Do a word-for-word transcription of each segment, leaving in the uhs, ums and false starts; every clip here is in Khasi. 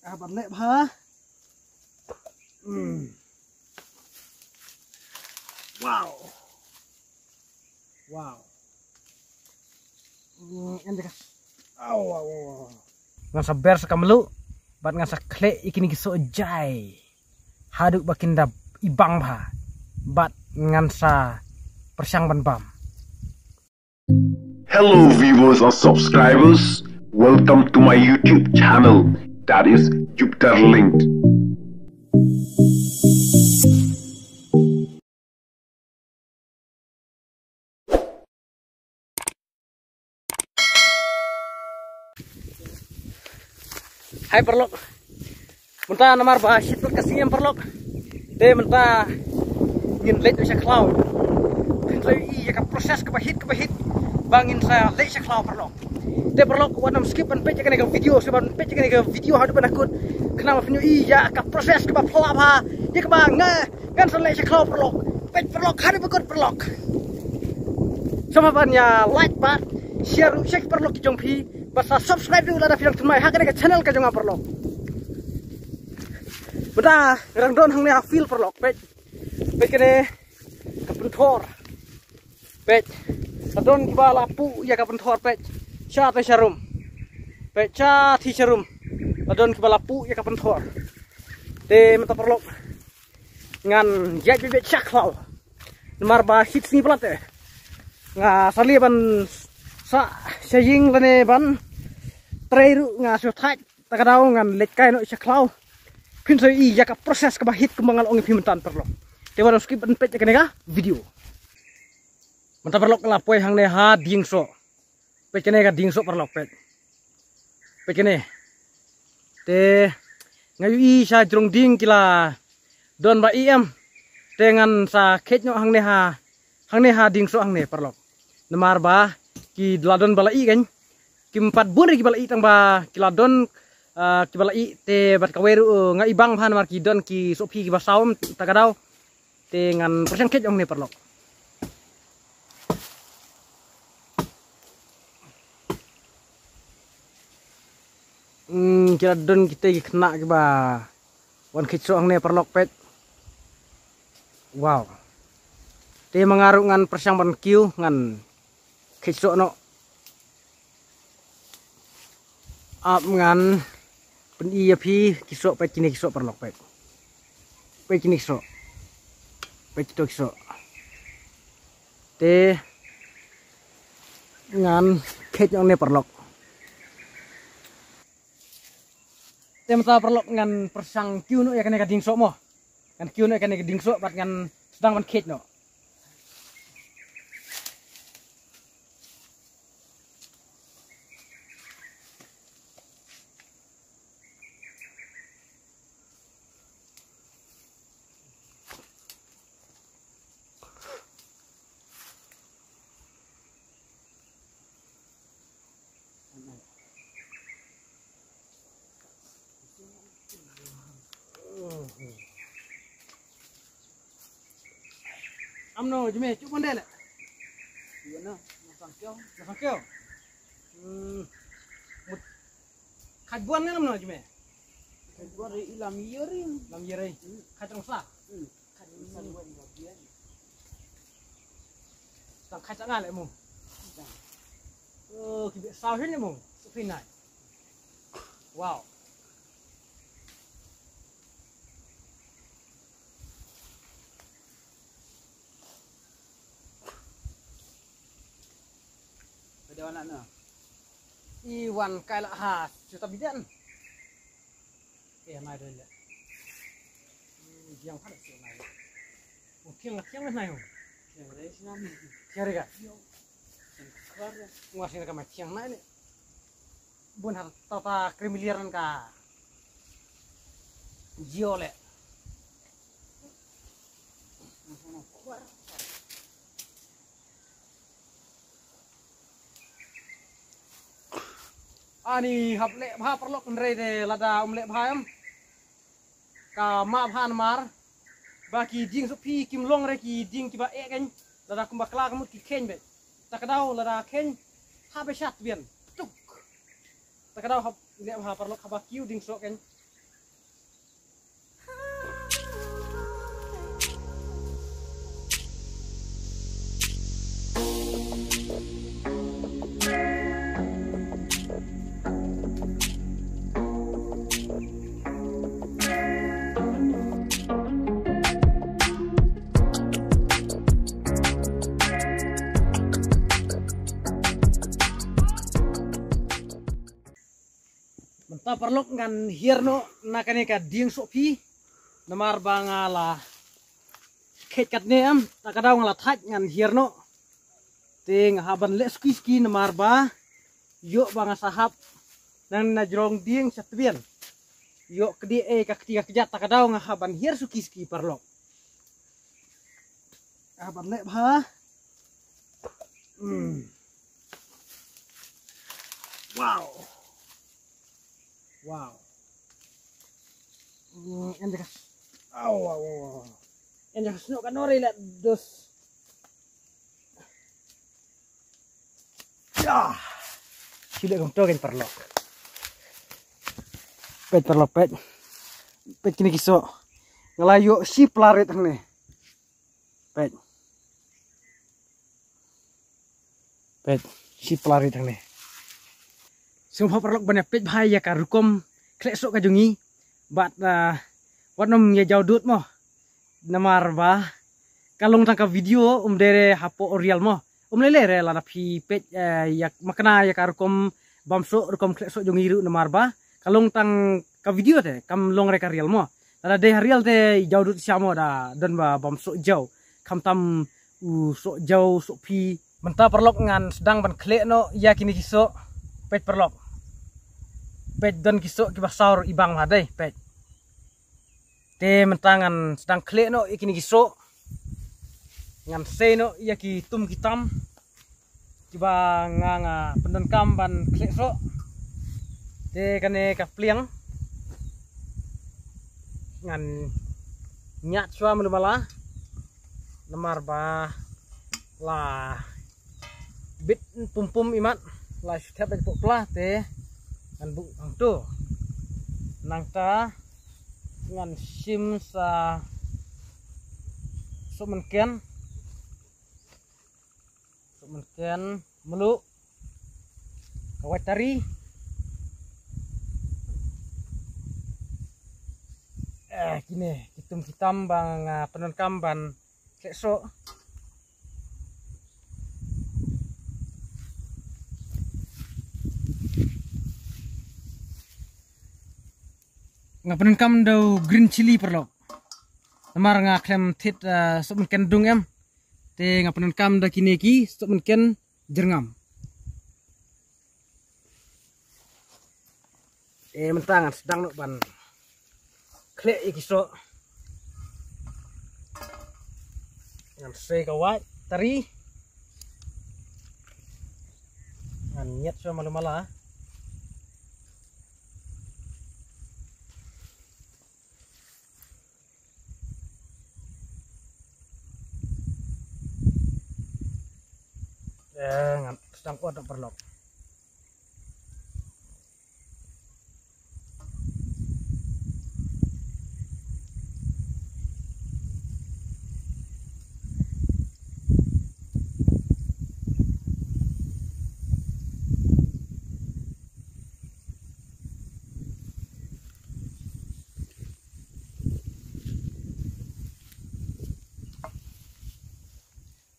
Ah, ban leh bha. Hmm. Wow. Wow. Hmm, en jaka. Au, au, au. Ngan sa ber sa ka mluh, bad ngan sa khleh ïa kine ki soh jai. Haduh ba kin da ibang bha, bad ngan sa pyrshang ban bam. Hello viewers and subscribers, welcome to my YouTube channel, that is Jupiter Linked. Hai paralok. Mynta namar ba shit ka sngi em paralok. Te mynta ngin leit sha khlaw. Ngin leit ïa ka process kaba hit kaba hit. Ba ngin sa leit sha khlaw paralok. Te paralok wat nym skip ban peit ïa kane ka video, sa ban peit ïa kane ka video haduh ban kut. Khnang ba phin ïohi ïa ka process kaba phylla bha. Ïa kaba nga ngan sa leit sha khlaw paralok. Peit paralok haduh ba kut paralok. Sngewbha ban ïa like bad share ruh sha ki paralok ki jong phi. Bad sa subscribe ruh lada phi dang thymmai ha kane ka channel ka jong nga paralok. Mynta nga dang don hangne ha field paralok, peit. Peit kane ka pynthor. Peit. La don kiba la puh ïa ka pynthor, peit. Sha te sharum. Peit sha te sharum. La don kiba la puh ïa ka pynthor. Te mynta paralok ngan ïaid beit beit sha khlaw. Namar ba hit sngi palat te. Nga sa leh ban sah sha ïing lane ban trei ruh nga shu thait. Ta ka daw ngan leit kai noh sha khlaw. Phin sa ïohi ïa ka process kaba hit kumba nga la ong ïa phi mynta paralok. Te wat nym skip ban peit ïa kane ka video. Mynta paralok la poi hangne ha dieng soh. Peit kane ka dieng soh paralok peit. Peit kane. Te nga ïohi sha jrong dieng ki la don ba ïem. Te ngan sa kheit noh hangne ha, hangne ha dieng soh hangne paralok. Namar ba ki la don ba la ïeh kan. Kim pat bun ruh kiba la ïeh tang ba ki la don, ah, kiba la ïeh te bad kawei ruh, eh, nga ibang bha namar ki don ki sohphi kiba saw em ta ka daw. Te ngan pyrshang kheit hangne paralok. Hmm, ki la don kita ki khynnah kiba wan kheit soh hangne paralok peit. Wow. Te ma nga ruh ngan pyrshang ban kiew ngan kheit soh noh. Ap ngan pyni ïa phi ki soh, peit kine ki soh paralok peit. Peit kine ki soh. Peit kito ki soh. Te ngan kheit noh hangne paralok. Te mynta paralok ngan pyrshang kiew noh ïa kane ka dieng soh mo. Ngan kiew noh ïa kane ka dieng soh bad ngan sdang ban kheit noh. Amno jeme chup mande le. Ïa na, na sangkeo. Na sangkeo. Hmm. Mut. Khat buan ne amno jeme. Khat buan ri ilam yeri. Lam yeri. Hmm. Khat rong sa. Hmm. Khat rong sa buan buan. Tang khat sa ngal le mo. Tang. Oh, ki be sa hin le mo. Su phi nai. Wow. Pada wana na. Iwan kai la ha, juta bidan. Eh, nai doi le. Hmm, jiang pha le si nai le. Oh, thiang, thiang le nai ho. Thiang le si nai. Thiang le ka? Thiang le ka. Ngwa sing ka ma thiang nai le. Bun har ta ta krimilir nan ka. Jio le. Ani hap leh bha paralok, hynrei te lada um leh bha em. Ka mah bha namar ba ki dieng sohphi kim long re ki dieng kiba eh kein, lada kumba kla ka mut ki khein beit. Ta ka daw lada khein hap be shat bian. Tuk. Ta ka daw hap leh bha paralok haba kiew dieng soh kein. Paralok, ngan hiar noh na kane ka dieng sohphi. Namar ba nga la khet katne em, ta ka daw nga la thait, ngan hiar noh. Te nga hap ban leh suki suki namar ba ïoh ba nga sa hap nang na jrong dieng sha tbian. Ïoh kdi ei ka kti ka kjat, ta ka daw nga hap ban hiar suki suki paralok. Nga hap ban leh bha. Hmm. Wow. Wow. Hmm, en dekas. Au, au, au. En dekas no kan ori la dos. Ya. Sile kong to ken paralok. Peit paralok, peit. Peit kine ki soh. Nga la ïoh shi pla rit hangne. Peit. Peit, shi pla rit hangne. Sngewbha paralok ban ïa peit bha ïa ka rukom khleh soh ka jong ngi. Bad, ah, wat nym ïa jaw dud mo. Namar ba ka long tang ka video, um dei re hapoh real mo. Um lei lei re lada phi peit, eh, ïa makna ïa ka rukom bam soh, rukom khleh soh jong ngi ruh namar ba ka long tang ka video te, kam long re ka real mo. Lada dei ha real te i jaw dud sha mo, da don ba bam soh jaw. Khamtam u soh jaw, sohphi. Mynta paralok ngan sdang ban khleh noh ïa kine ki soh. Peit paralok. Peit, don ki soh kiba saw i bang ma dei, peit. Te mynta ngan sdang khleh noh ïa kine ki soh. Ngan sei noh ïa ki tum ki tam kiba nga, nga pyndonkam ban khleh soh. Te kane ka pliang ngan ñiad shuwa malu mala. Namar ba la bit pum pum imat, la shu thep beit poh pla te ngan buh hangto. Nangta ngan shim sa sohmynken. Sohmynken mluh. Ka wait tari. Eh, kine ki tum ki tam ba nga pyndonkam ban khleh soh. Nga pyndonkam da u green chilli paralok. Namar nga khlem thied, eh, sohmynken dung em. Te nga pyndonkam da kine ki sohmynken jyrngam. Eh, mynta ngan sdang noh ban khleh ïa ki soh. Ngan sei ka wait tari. Ngan ñiad shuwa malu mala. Eh, ngan sdang ot paralok.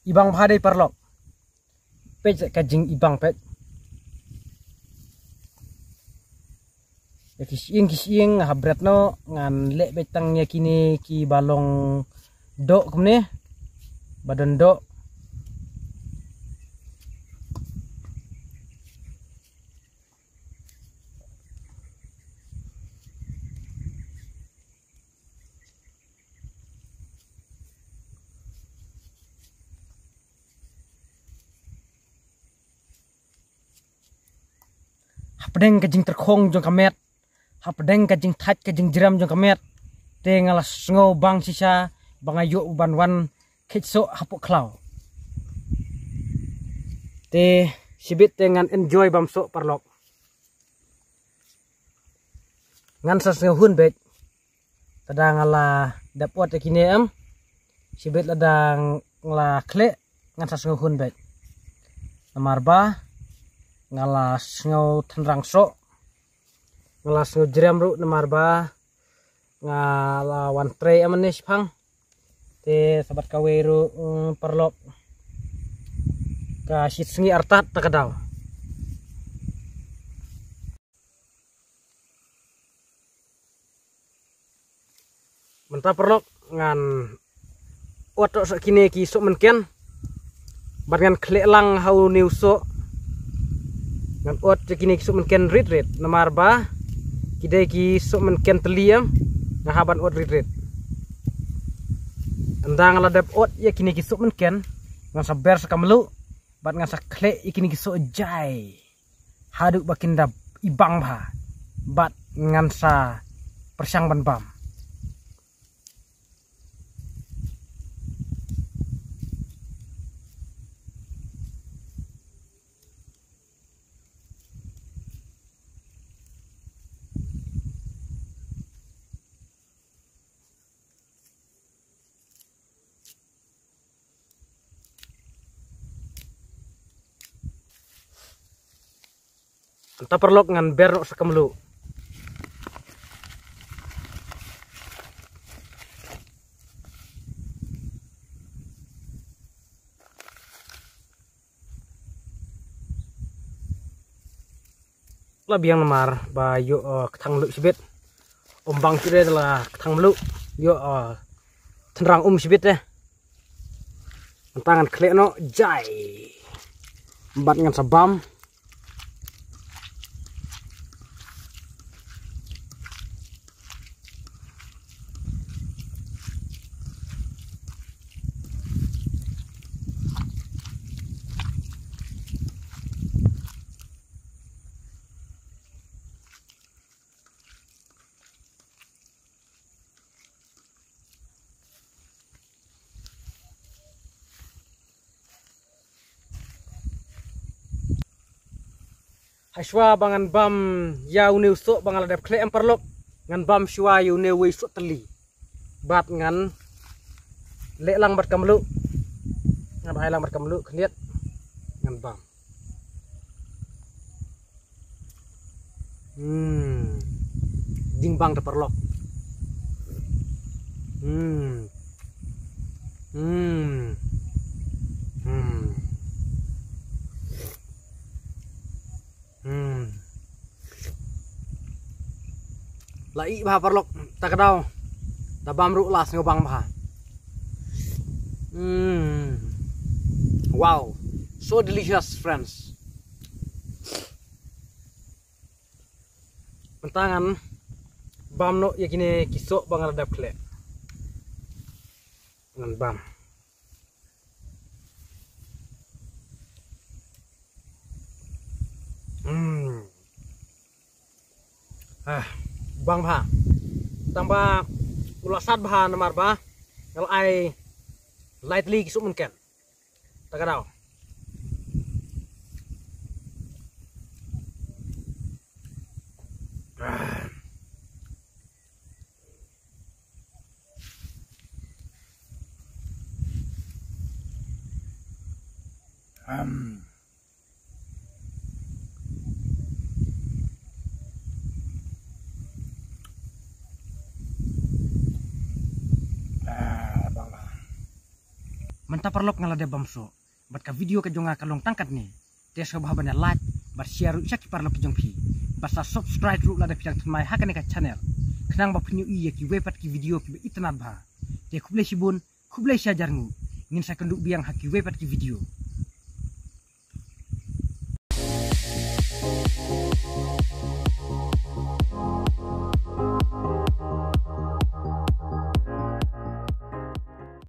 I bang bha dei paralok. Peit ka jingibang peit. Ïa ki shyieng ki shyieng ha bret noh, ngan leh beit tang ïa kine kiba long doh kumne. Ba don doh. Hapdeng ka jingtyrkhong jong ka met, hapdeng ka jingthait ka jingjrem jong ka met, te nga la sngew bang shisha ba nga ïoh ban wan kheit soh hapoh khlaw. Te shibit te ngan enjoy bam soh paralok. Ngan sa sngewhun beit. Lada nga la dep ot ïa kine em, shibit lada nga la khleh, ngan sa sngewhun beit. Namar ba nga la sngew tynrang soh, nga la sngew jrem ruh namar ba nga la wan trei em ne shipang. Te sa bad kawei ruh, mm, paralok, ka shit sngi artat ta ka daw. Mynta paralok ngan ot tok sa kine ki soh mynken. Bad ngan khleh lang ha une u soh. Ngan ot sa kine ki soh mynken rit rit. Namar ba ki dei ki soh mynken tylli em. Nga hap ban ot rit rit. Ynda nga la dep ot ïa kine ki soh mynken, ngan sa ber sa ka mluh. Bad ngan sa khleh ïa kine ki soh jai haduh ba kin da ibang bha. Bad ngan sa pyrshang ban bam. Ynta paralok ngan ber noh sa ka mluh. La biang namar ba ïoh, eh, kthang mluh shibit. Ym bang shuh de la kthang mluh. Ïoh, eh, tynrang um shibit de. Ynta ngan khleh noh jai. Bad ngan sa bam. Hashwa ba ngan bam ïa une u soh ba nga la dep khleh em paralok, ngan bam shwa ïa une uwei u soh tylli. Bad ngan leh lang bad ka mluh. Ngan ai lang bad ka mluh khyndiat. Ngan bam. Hmm. Jingbang te paralok. Hmm. Hmm. Hmm. Hmm. La ih bha paralok, ta ka daw. Ta bam ruh la sngewbang bha. Hmm. Wow. So delicious, friends. Mynta ngan bam noh ïa kine ki soh ba nga la dep khleh. Ngan bam. Hmm. Ah, bang bha. Tang ba u la sat bha namar ba nga la ai lai tylli ki soh mynken. Ta ka daw. Mynta paralok nga la dep bam soh. Bad ka video ka jong nga ka long tang katne. Te sngewbha ban ïa like bad share ruh sha ki paralok ki jong phi. Bad sa subscribe ruh lada phi dang thymmai ha kane ka channel. Khnang ba phin ïohi ïa kiwei pat ki video kiba itynnad bha. Te khublei shibun, khublei shihajar nguh. Ngin sa kynduh biang ha kiwei pat ki video.